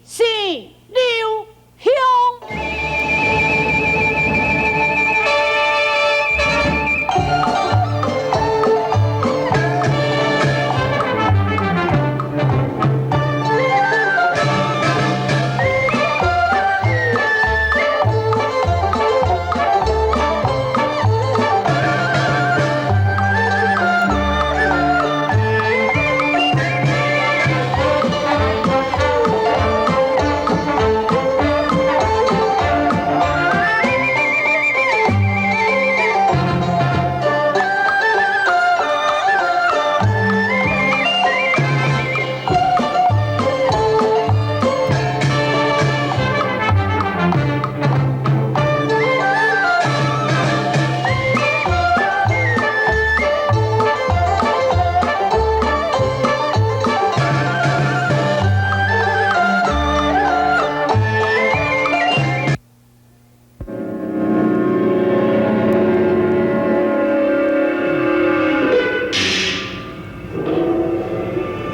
姓劉香。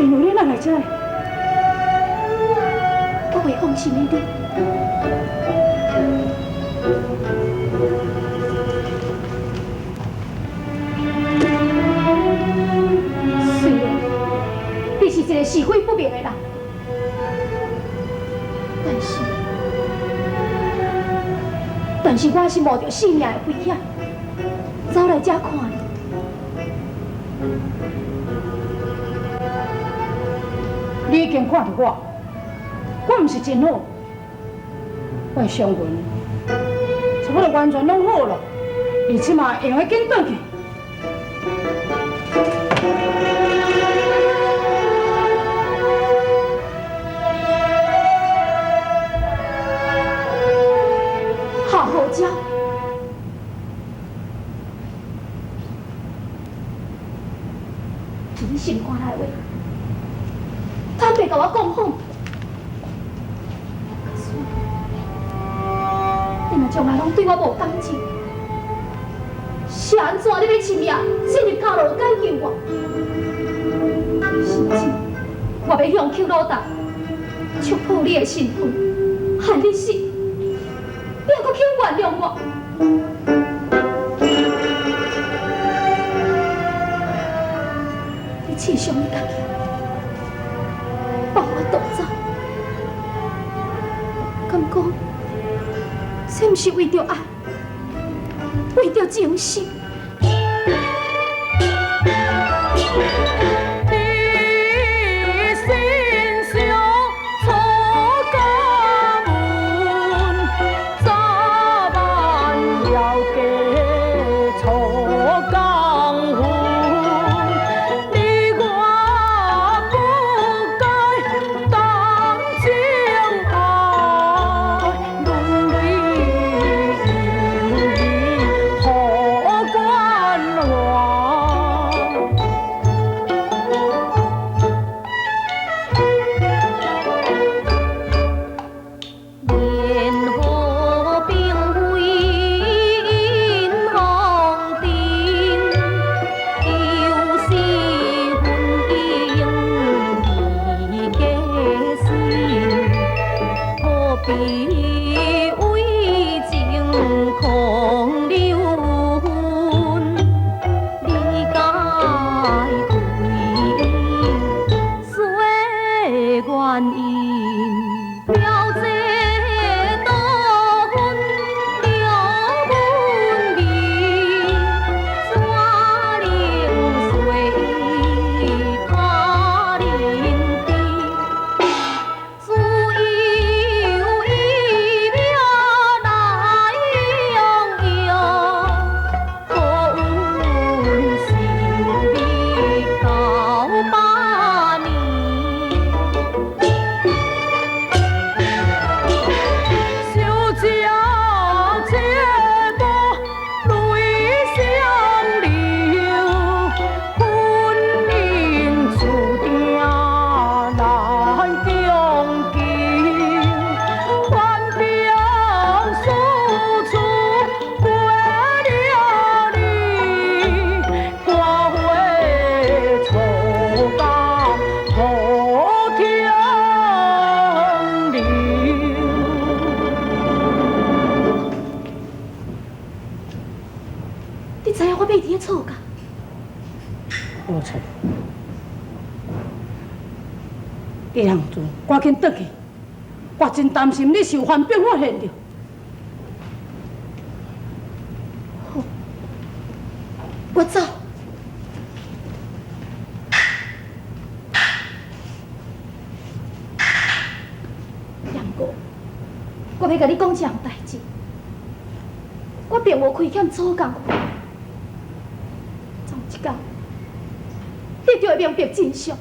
你哪來這？我袂放心的你。雖然你是一個是非不明的人，但是我是冒著性命的危險，走來這看你。你已經看著我，我毋是真好，我的傷痕差不多完全攏好了，你這馬會用得緊轉去。好好食。你心肝內話，坦白共我講好。假使你若從來攏對我無感情，是按怎你欲親命進入監牢解救我？甚至我欲向邱老大戳破你的身份，害你死，你猶閣肯原諒我？你刺傷你家己，放我獨走，敢講這毋是為著愛，為著情深？你通做，趕緊轉去。我真擔心你受犯病發現著。好，我走。楊過，我欲共你講一項代誌，我並無虧欠楚江雲。總有一天，你就會明白真相。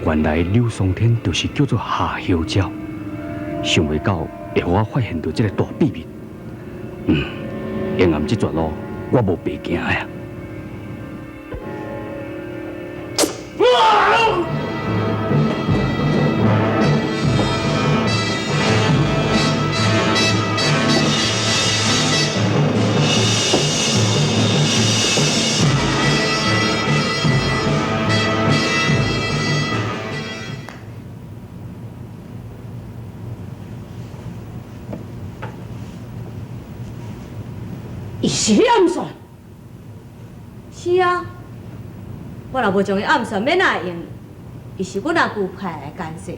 原來柳松天就是叫做夏侯鳥，想袂到會予我發現著這个大秘密。黑暗這絕路我無白行啊！伊是咧暗算。是啊，我若無將伊暗算，欲哪會用？伊是阮阿舅派來監視，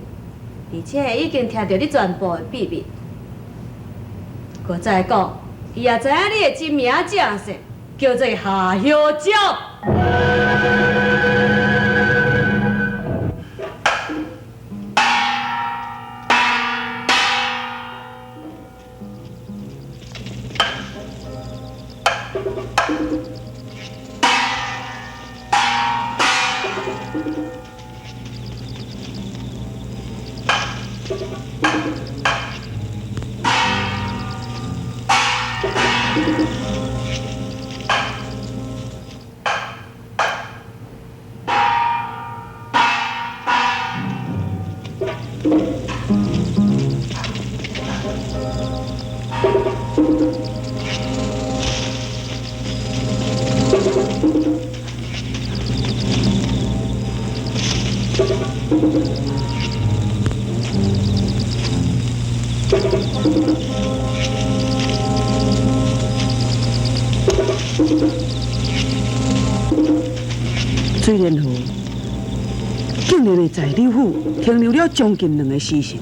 而且已經聽著你全部的秘密。閣再講，伊也知影你的真名正姓，叫做夏侯鳥。水蓮河竟然會在柳府停留了將近2個時辰，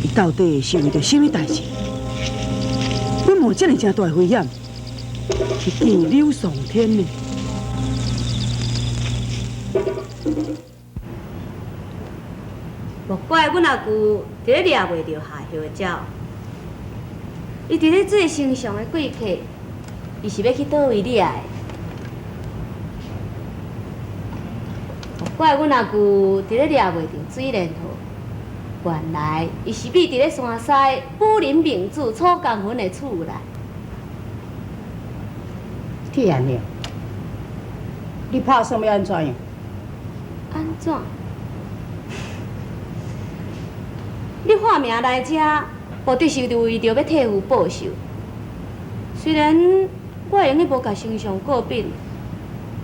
伊到底是為著啥物代誌？阮冒這爾誠大的危險去見柳松天呢？莫怪阮阿舅佇咧掠袂著夏侯鳥，伊佇咧做丞相的貴客，伊是欲去佗位掠的？莫怪阮阿舅佇咧掠袂著水蓮河，原來伊是秘佇咧山西武林明主楚江雲的厝內。鐵安了，你拍算欲按怎樣？按怎？你化名來遮，目的是為著欲替父報仇。雖然我會用得無共丞相告密，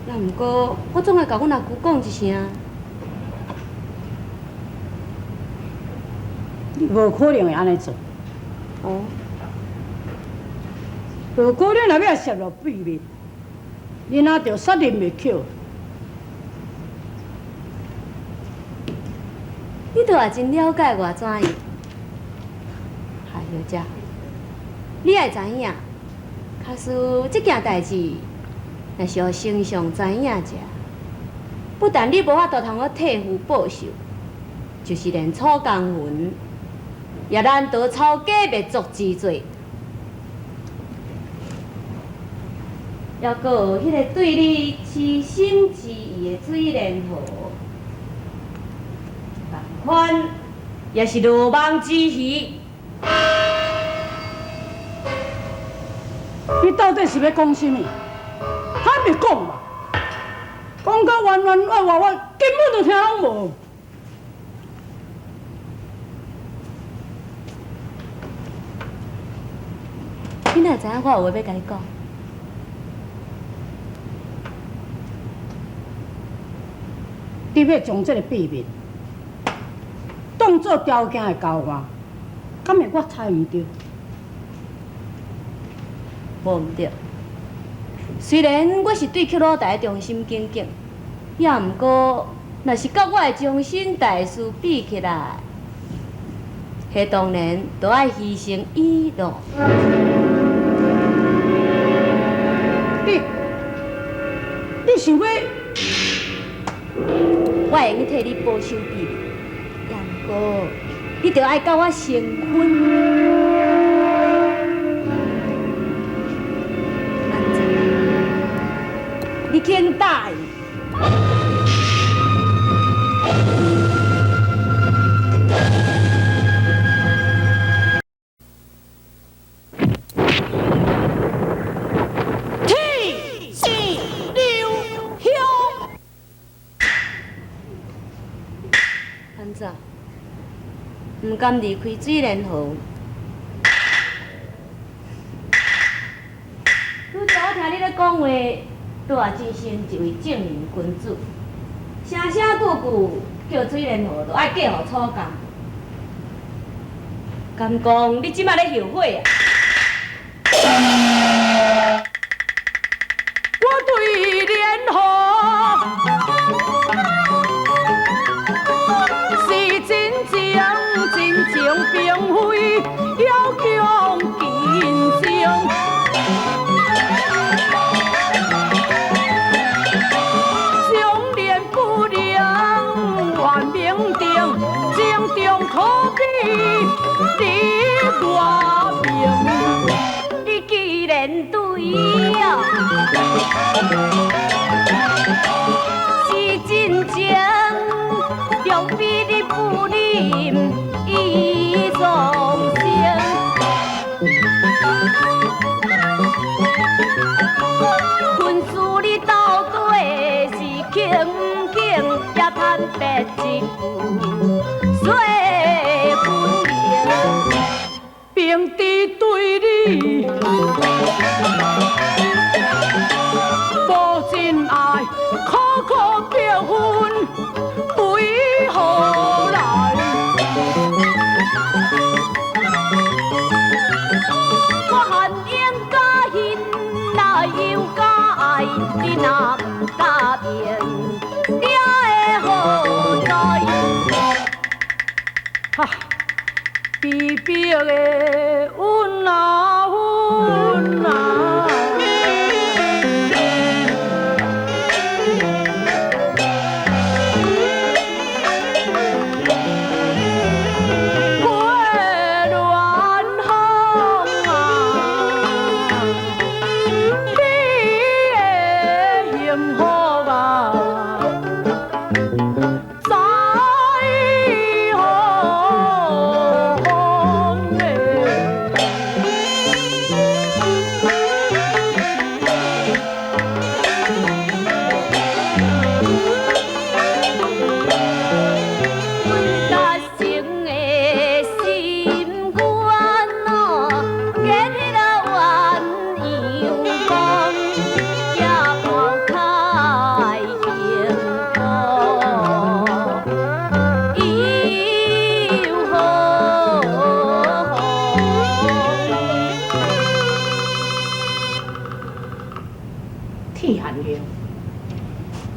那毋過我總愛共阮阿舅講一聲。你無可能會按呢做。哦。如果你若欲洩露秘密，你若著殺人滅口。你倒也真了解我怎樣？夏小姐，你愛知影，假使這件代誌，若是予丞相知影者，不但你無法度通好替父報仇，就是連楚江雲也難逃抄家滅族之罪。抑閣有彼個對你痴心痴意的水蓮河，仝款也是羅網之魚。你到底是欲講啥物？坦白講嘛，講甲冤冤冤話，我根本就聽攏無。你哪會知影我有話欲共你講？你欲將這个秘密當当做条件的交换，敢会我猜毋著？无毋对。虽然我是对克鲁台忠心耿耿，也毋过，若是佮我的终身大事比起来，彼当然都爱牺牲伊咯。你想欲？我会用替你保守秘密，也毋过，你著爱佮我成婚。按怎？你肯答应？毋甘离开水莲河。拄才我听你咧讲话，都也真像一位正人君子，声声句句叫水莲河，都爱嫁予楚江。敢讲你这摆咧后悔啊？我对莲河是真情，真情并非要强竞争。相恋不能愿明定，情重可比你我命。你既然对啊，是真情，终比你不忍伊丧生。分输你到底是肯毋肯，也坦白一句说分明。并伫对你无真爱，苦苦逼婚为何来？我含英甲恨，若又甲爱，你若毋答应，你会何在？哈，悲逼的阮啊阮啊。过乱风啊，你的幸福啊，在何方呢？阮达成的心愿哦，结彼个鸳鸯梦，也抛开幸福，又何妨？铁汉英，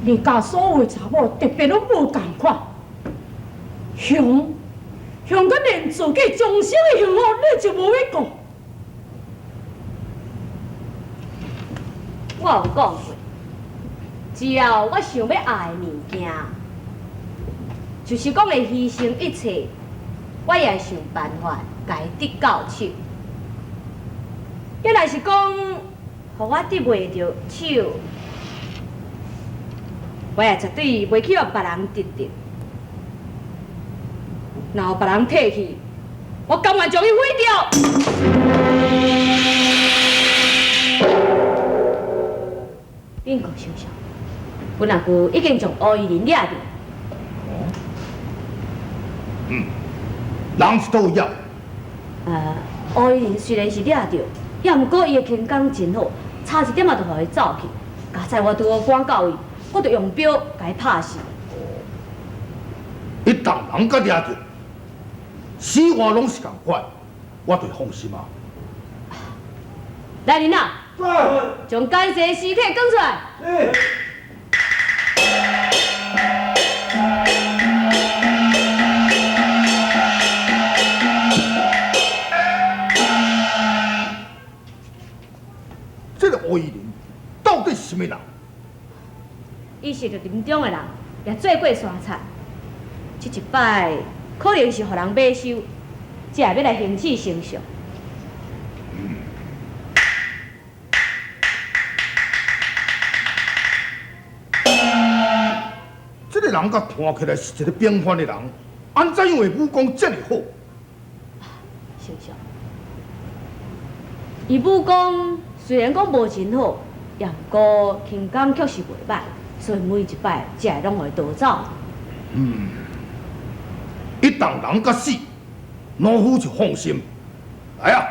你佮所有查某特别拢无仝款，雄雄佮连自己终生的幸福，你就无欲顾。我有讲过，只要我想欲爱的物件，就是讲会牺牲一切，我也会想办法共伊得到手。也若是讲，予我得袂著手，我也绝对袂去予别人得著。若予别人提去，我甘愿将伊毁掉。禀告丞相，阮阿舅已经将乌衣人掠著。嗯，人是都有。乌衣人虽然是掠著，也毋过伊的轻功真好，差一点仔就予伊走去。佳哉我拄好赶到伊，我就用镖共伊拍死。彼当人佮掠著，死活攏是仝款，我就放心啊。來人啊！將奸細屍體扛出來。這個烏衣人到底是啥物人？伊是綠林中的人，也做過山賊。這一擺可能是予人買收，才會欲來行刺丞相。這個人佮看起來是一個平凡的人，按怎樣的武功這麼好？丞相，伊武功雖然講無真好，也毋過輕功確實袂歹，所以每一擺才會攏予伊逃走。嗯，一旦人佮死，老夫就放心。來啊，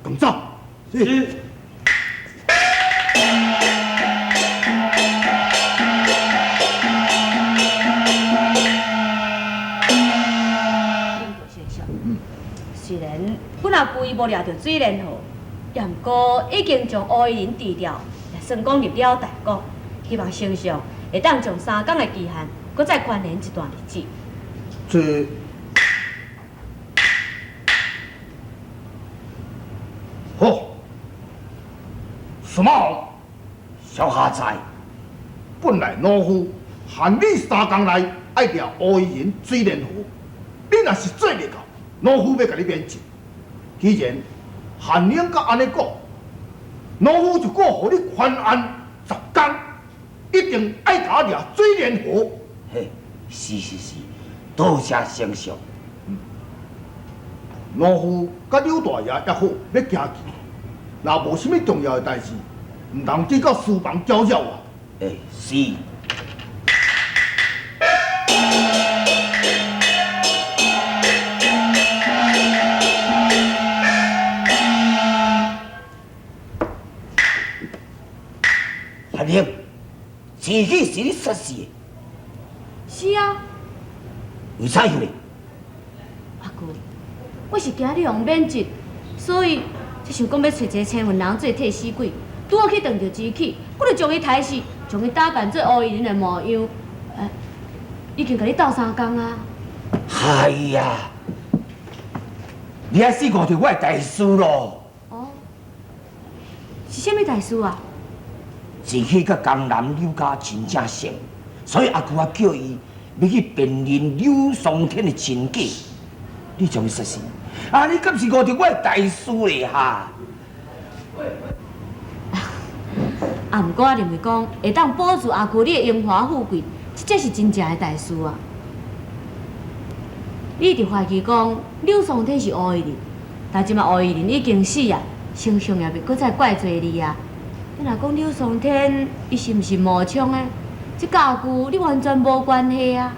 趕走。是。雖然阮阿舅伊無掠著水蓮河，也毋過已經將烏衣人治掉，也算講入了大國。希望丞相會當將三工的期限，閣再寬延一段日子。這好，司馬王，小下在。本來老夫限你三工內愛掠烏衣人水蓮河，你若是做袂到，老夫欲共你免職。既然限令佮按呢講，老夫就閣予你寬限10工，一定愛共我掠水蓮河。嘿，是是是，多謝丞相。老夫佮柳大爺約好欲行去，若無啥物重要的代誌，毋通去到書房攪擾我。欸，是。阿玲，自己是你殺死的？是啊。為啥樣呢？阿舅，我是驚你予免職，所以才想講欲揣一个青雲人做替死鬼，拄好去撞著機器，我就將伊刣死，將伊打扮做烏衣人的模樣，已經共你鬥相共啊！哎呀，你還是誤著我的大事咯！哦，是啥物大事啊？自去佮江南柳家真正熟，所以阿舅啊叫伊欲去辨认柳松天的真假。你将伊杀死，啊！你敢是误著我的大事咧哈？啊，毋過我認為講會當保住阿舅你的榮華富貴，這才是真正的大事啊！你一直懷疑講柳松天是烏衣人，但這馬烏衣人已經死啊，丞相也袂閣再怪罪你啊。你若講柳松天伊是毋是冒充的，這佮阿舅你完全無關係啊！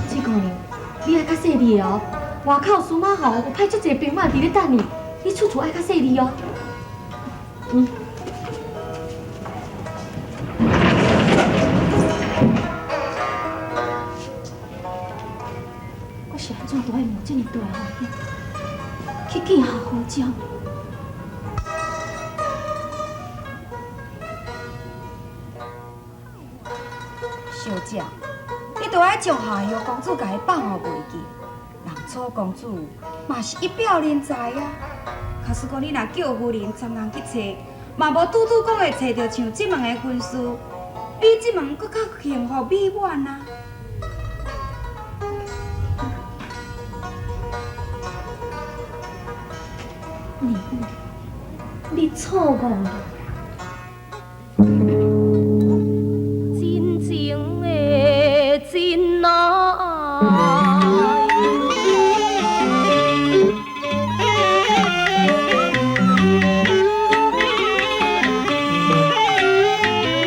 水姑娘，你愛較細膩哦。外口司馬侯有派足濟兵馬佇咧等你，你處處愛較細膩哦。嗯。我是按怎都愛冒這麼大的風險去見夏侯椒？小姐，你著愛將夏侯公子共伊放予袂記。人楚公子嘛是一表人才啊！假使講你若叫夫人專工去揣，嘛無拄拄講會揣著像這門的婚事，比這門閣較幸福美滿啊！你錯誤了。真情的真愛。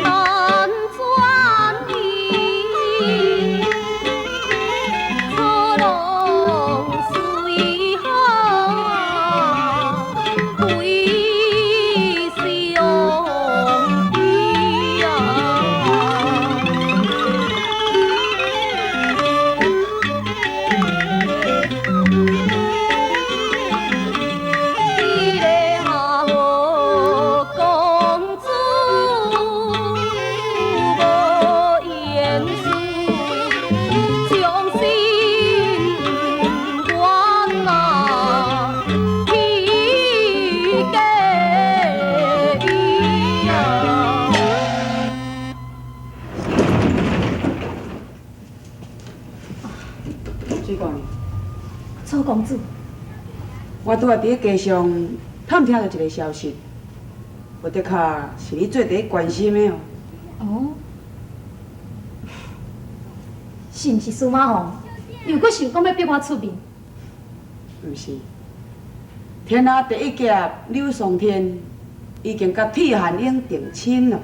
难转移，可拢随好归相。水姑娘，楚公子，我拄仔佇咧街上探聽著一个消息，無的確是你最第一關心的哦。哦，是毋是司馬鳳又閣想講欲逼我出面？毋是，天下第一俠柳松天已經佮鐵漢英訂親囉。